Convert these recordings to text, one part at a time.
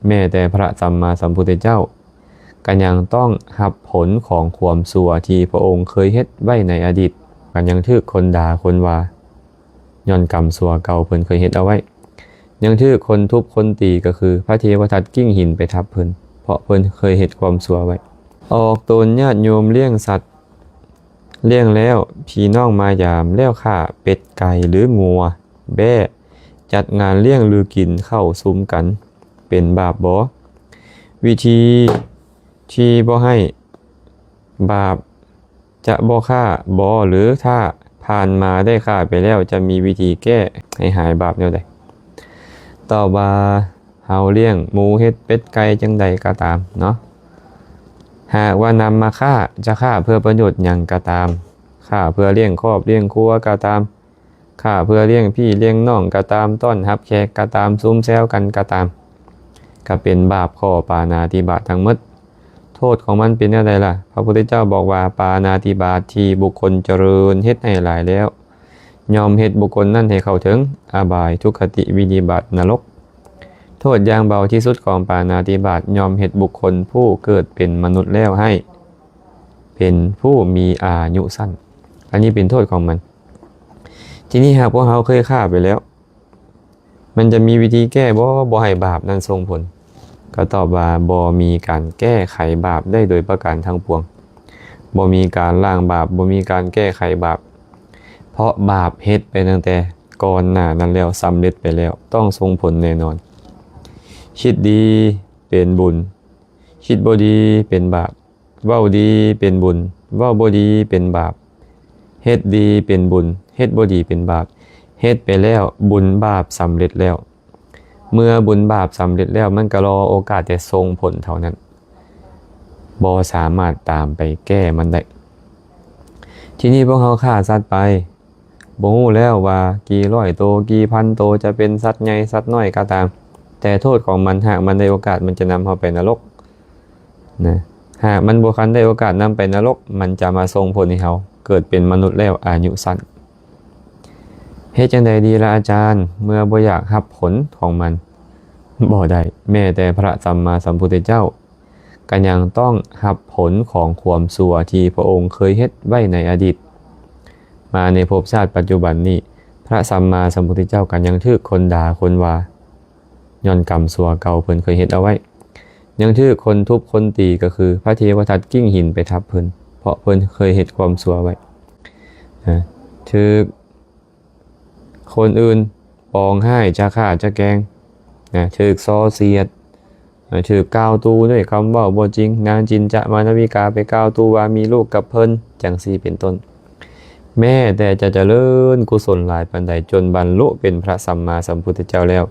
ແມ້ແຕ່ພະສຳມາສຳພຸດທະເຈົ້າ ກໍຍັງຕ້ອງຮັບຜົນຂອງຄວາມຊົ່ວທີ່ພະອົງເຄີຍເຮັດໄວ້ໃນອະດີດ, ກໍຍັງຖືກຄົນດ່າຄົນວ່າ ຍ້ອນກຳຊົ່ວເກົ່າເພິ່ນເຄີຍເຮັດເອົາໄວ້, ຍັງຖືກຄົນທຸບຄົນຕີ ກໍຄືພະເທວະທັດກິ້ງຫີນໄປທັບເພິ່ນ ເພາະເພິ່ນເຄີຍເຮັດຄວາມຊົ່ວໄວ້. ອອກຕົນຍາດໂຍມລ້ຽງສັດ, ລ້ຽງແລ້ວພີ່ນ້ອງມາຢາມ, ແລ້ວຂ້າເປັດໄກ່ຫຼືງົວແບ້, ຈັດງານລ້ຽງຫຼືກິນເຂົ້າຊຸມກັນ ເປັນບາບບໍ່? ວິທີທີ່ບໍ່ໃຫ້ບາບ ຈະບໍ່ຂ້າບໍ່ ຫຼື ຖ້າຜ່ານມາໄດ້ຂ້າໄປແລ້ວ ຈະມີວິທີແກ້ໃຫ້ຫາຍບາບແນວໃດ? ຕອບວ່າ ເຮົາລ້ຽງໝູ ເຫັດ ເປັດ ໄກ່ ຈັ່ງໃດກໍຕາມເນາະ, ຫາກວ່ານຳມາຂ້າ ຈະຂ້າເພື່ອປະໂຫຍດຫຍັງກໍຕາມ, ຂ້າເພື່ອລ້ຽງຄອບລ້ຽງຄົວກໍຕາມ, ຂ້າເພື່ອລ້ຽງພີ່ລ້ຽງນ້ອງກໍຕາມ, ຕ້ອນຮັບແຂກກໍຕາມ, ຊຸມແຊວກັນກໍຕາມ, ກໍເປັນບາບຂໍ້ປານາຕິບາດທັງໝົດ. ໂທດຂອງມັນເປັນແນວໃດລະ? ພະພຸດທະເຈົ້າບອກວ່າ ປານາຕິບາດທີ່ບຸກຄົນຈະເລີນເຮັດໃຫ້ຫຼາຍແລ້ວ ຍ່ອມເຮັດບຸກຄົນນັ້ນໃຫ້ເຂົ້າເຖິງອະບາຍ, ທຸກຄະຕິ, ວິນິບາດ, ນະລົກ. ໂທດຢ່າງເບົາທີ່ສຸດຂອງປານາຕິບາດ ຍ່ອມເຮັດບຸກຄົນຜູ້ເກີດເປັນມະນຸດແລ້ວໃຫ້ເປັນຜູ້ມີອາຍຸສັ້ນ. ອັນນີ້ເປັນໂທດຂອງມັນ. ທີນີ້ຫາກພວກເຮົາເຄີຍຂ້າໄປແລ້ວ ມັນຈະມີວິທີແກ້ບໍ່ ບໍ່ໃຫ້ບາບນັ້ນສົ່ງຜົນ? ກໍຕອບວ່າ ບໍ່ມີການແກ້ໄຂບາບໄດ້ໂດຍປະການທັງປວງ, ບໍ່ມີການລ້າງບາບ, ບໍ່ມີການແກ້ໄຂບາບ, ເພາະບາບເຮັດໄປຕັ້ງແຕ່ກ່ອນໜ້ານັ້ນແລ້ວ, ສຳເລັດໄປແລ້ວ, ຕ້ອງສົ່ງຜົນແນ່ນອນ. ຄິດດີເປັນບຸນ, ຄິດບໍ່ດີເປັນບາບ. ເວົ້າດີເປັນບຸນ, ເວົ້າບໍ່ດີເປັນບາບ, ເຮັດດີເປັນບຸນ, ເຮັດບໍ່ດີເປັນບາບ, ເຮັດໄປແລ້ວ ບຸນບາບສຳເລັດແລ້ວ. ເມື່ອບຸນບາບສຳເລັດແລ້ວ ມັນກໍລໍໂອກາດແຕ່ສົ່ງຜົນເທົ່ານັ້ນ, ບໍ່ສາມາດຕາມໄປແກ້ມັນໄດ້. ທີນີ້ພວກເຮົາຂ້າສັດໄປ ບໍ່ຮູ້ແລ້ວວ່າກີ່ຮ້ອຍໂຕ ກີ່ພັນໂຕ ຈະເປັນສັດໃຫຍ່ສັດນ້ອຍກໍຕາມ, ແຕ່ໂທດຂອງມັນ ຫາກມັນໄດ້ໂອກາດ ມັນຈະນຳເຮົາໄປນະລົກນະ. ຫາກມັນບໍ່ທັນໄດ້ໂອກາດນຳໄປນະລົກ, ມັນຈະມາສົ່ງຜົນໃຫ້ເຮົາເກີດເປັນມະນຸດແລ້ວອາຍຸສັ້ນ. ເຮັດຈັ່ງໃດດີລະອາຈານ ເມື່ອບໍ່ຢາກຮັບຜົນຂອງມັນ? ບໍ່ໄດ້, ແມ້ແຕ່ພະສຳມາສຳພຸດທະເຈົ້າ ກໍຍັງຕ້ອງຮັບຜົນຂອງຄວາມຊົ່ວທີ່ພະອົງເຄີຍເຮັດໄວ້ໃນອະດີດ. ມາໃນພົບຊາດປັດຈຸບັນນີ້ ພະສຳມາສຳພຸດທະເຈົ້າກໍຍັງຖືກຄົນດ່າຄົນວ່າ ຍ້ອນກຳຊົ່ວເກົ່າເພິ່ນເຄີຍເຮັດເອົາໄວ້, ຍັງຖືກຄົນທຸບຄົນຕີ ກໍຄືພະເທວະທັດກິ້ງຫີນໄປທັບເພິ່ນ ເພາະເພິ່ນເຄີຍເຮັດຄວາມຊົ່ວໄວ້. ນະ, ຖືກ ຄົນອື່ນປອງຮ້າຍ ຈະຂ້າຈະແກງນະ, ຖືກສໍ້ສຽດ, ຖືກກ່າວຕູ້ດ້ວຍຄຳເວົ້າບໍ່ຈິງ, ນາງຈິນຈະມານະວິກາໄປກ່າວຕູ້ວ່າມີລູກກັບເພິ່ນ ຈັ່ງຊີ້ເປັນຕົ້ນ. ແມ້ແຕ່ຈະຈະເລີນກຸສົນຫຼາຍປານໃດ ຈົນບັນລຸເປັນພະສຳມາສຳພຸດທະເຈົ້າແລ້ວ,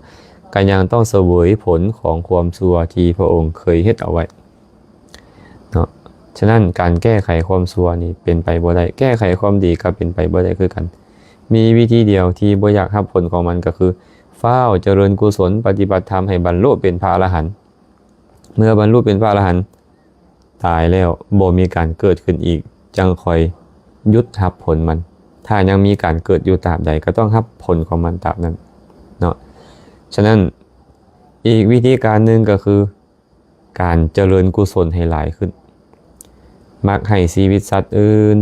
ກໍຍັງຕ້ອງສະເຫວີຍຜົນຂອງຄວາມຊົ່ວທີ່ພະອົງເຄີຍເຮັດເອົາໄວ້. ເນາະ, ສະນັ້ນການແກ້ໄຂຄວາມຊົ່ວນີ້ເປັນໄປບໍ່ໄດ້, ແກ້ໄຂຄວາມດີກໍເປັນໄປບໍ່ໄດ້ຄືກັນ. ມີວິທີດຽວທີ່ບໍ່ຢາກຮັບຜົນຂອງມັນກໍຄື ຟ້າວຈະເລີນກຸສົນປະຕິບັດທຳໃຫ້ບັນລຸເປັນພະອະລະຫັນ. ເມື່ອບັນລຸເປັນພະອະລະຫັນ, ຕາຍແລ້ວບໍ່ມີການເກີດຂຶ້ນອີກ, ຈັ່ງຄ່ອຍຢຸດຮັບຜົນມັນ. ຖ້າຍັງມີການເກີດຢູ່ຕາບໃດ, ກໍຕ້ອງຮັບຜົນຂອງມັນຕາບນັ້ນເນາະ. ສະນັ້ນ ອີກວິທີການໜຶ່ງກໍຄື ການຈະເລີນກຸສົນໃຫ້ຫຼາຍຂຶ້ນ, ມັກໃຫ້ຊີວິດສັດອື່ນ,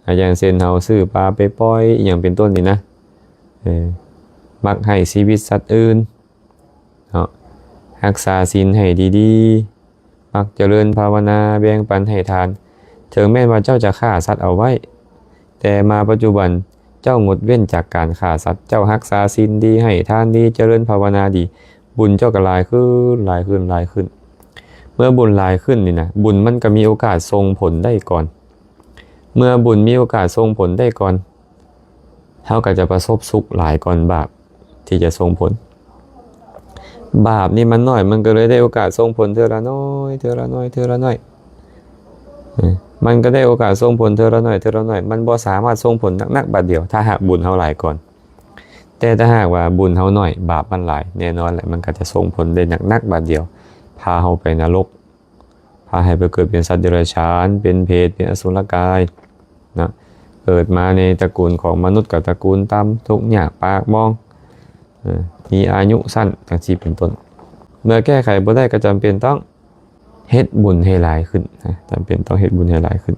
ອາ ຢ່າງເຊັ່ນ ເຮົາຊື້ປາໄປປ່ອຍ ອີ່ຫຍັງເປັນຕົ້ນນີ້ນະ, ເອີ ມັກໃຫ້ຊີວິດສັດອື່ນເນາະ, ຮັກສາສິນໃຫ້ດີໆ, ມັກຈະເລີນພາວະນາ, ແບ່ງປັນໃຫ້ທານ, ເຖິງແມ່ນວ່າເຈົ້າຈະຂ້າສັດເອົາໄວ້, ແຕ່ມາປັດຈຸບັນ ເຈົ້າງົດເວັ້ນຈາກການຂ້າສັດ, ເຈົ້າຮັກສາສິນດີ, ໃຫ້ທານດີ, ຈະເລີນພາວະນາດີ, ບຸນເຈົ້າກໍຫຼາຍຂຶ້ນ, ຫຼາຍຂຶ້ນ, ຫຼາຍຂຶ້ນ. ເມື່ອບຸນຫຼາຍຂຶ້ນນີ້ນະ, ບຸນມັນກໍມີໂອກາດສົ່ງຜົນໄດ້ກ່ອນ. ເມື່ອບຸນມີໂອກາດສົ່ງຜົນໄດ້ກ່ອນ, ເຮົາກໍຈະປະສົບສຸກຫຼາຍກ່ອນບາບທີ່ຈະສົ່ງຜົນ. ບາບນີ້ມັນໜ້ອຍ, ມັນກໍເລີຍໄດ້ໂອກາດສົ່ງຜົນເທື່ອລະໜ້ອຍ, ເທື່ອລະໜ້ອຍ, ເທື່ອລະໜ້ອຍ. ເອີ ມັນກໍໄດ້ໂອກາດສົ່ງຜົນເທື່ອລະໜ້ອຍ, ເທື່ອລະໜ້ອຍ. ມັນບໍ່ສາມາດສົ່ງຜົນໜັກໆບາດດຽວ, ຖ້າຫາກບຸນເຮົາຫຼາຍກ່ອນ. ແຕ່ຖ້າຫາກວ່າບຸນເຮົາໜ້ອຍ, ບາບມັນຫຼາຍ, ແນ່ນອນແຫຼະ, ມັນກໍຈະສົ່ງຜົນໄດ້ໜັກໆບາດດຽວ, ພາເຮົາໄປນະລົກ, ພາໃຫ້ໄປເກີດເປັນສັດເດຍລະສານ, ເປັນເຜດ, ເປັນອະສຸລະກາຍນະ, ເກີດມາໃນຕະກູນຂອງມະນຸດກໍຕະກູນຕ່ຳ, ທຸກຍາກປາກໝອງ, ເອີ ມີອາຍຸສັ້ນ, ຈັ່ງຊີ້ເປັນຕົ້ນ. ເມື່ອແກ້ໄຂບໍ່ໄດ້ກໍຈຳເປັນຕ້ອງເຮັດບຸນໃຫ້ຫຼາຍຂຶ້ນນະ ຈຳເປັນຕ້ອງເຮັດບຸນໃຫ້ຫຼາຍຂຶ້ນ.